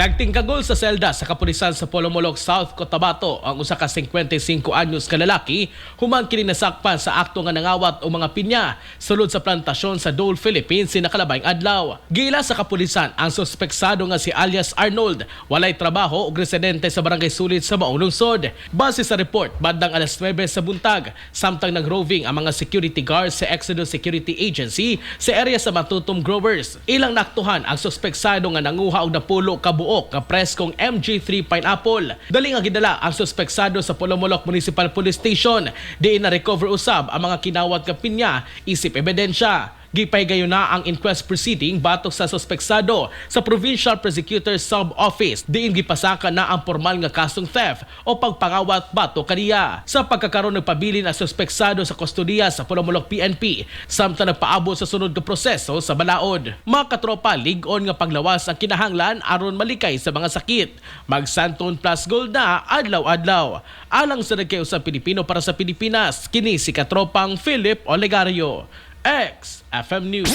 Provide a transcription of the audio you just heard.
Nagtingkagol sa selda sa kapulisan sa Polomolok, South Cotabato ang usa ka 55 anyos ka lalaki human kini nasakpan sa akto nga nangawat og mga pinya sulod sa plantasyon sa Dole, Philippines sinakalabayng adlaw. Giila sa kapulisan ang suspeksado nga si alias Arnold, walay trabaho ug residente sa Barangay Sulit sa maong lungsod. Base sa report, bandang alas 9 sa buntag, samtang nagroving ang mga security guards sa Exodus Security Agency sa area sa Matutum Growers, ilang naaktuhan ang suspeksado nga nanguha og napulo ka buok nga preskong MG3 pineapple. Dali nga gidala ang suspeksado sa Polomolok Municipal Police Station, diin na recover usab ang mga kinawat nga pinya isip ebidensya. Gipahigayon na ang inquest proceeding batok sa suspeksado sa Provincial Prosecutor Sub-Office, diin gipasaka na ang formal nga kasong theft o pagpangawat batok kaniya. Sa pagkakaroon, nagpabilin ang suspeksado sa kustodiya sa Polomolok PNP samtang nagpaabot sa sunod nga proseso sa balaod. Mga katropa, lig-on nga panglawas ang kinahanglan aron malikay sa mga sakit. Mag-Xanthone Plus Gold na adlaw-adlaw. Alang sa nagkausang Pilipino para sa Pilipinas, kini si katropang Philip Olegario. XFM News.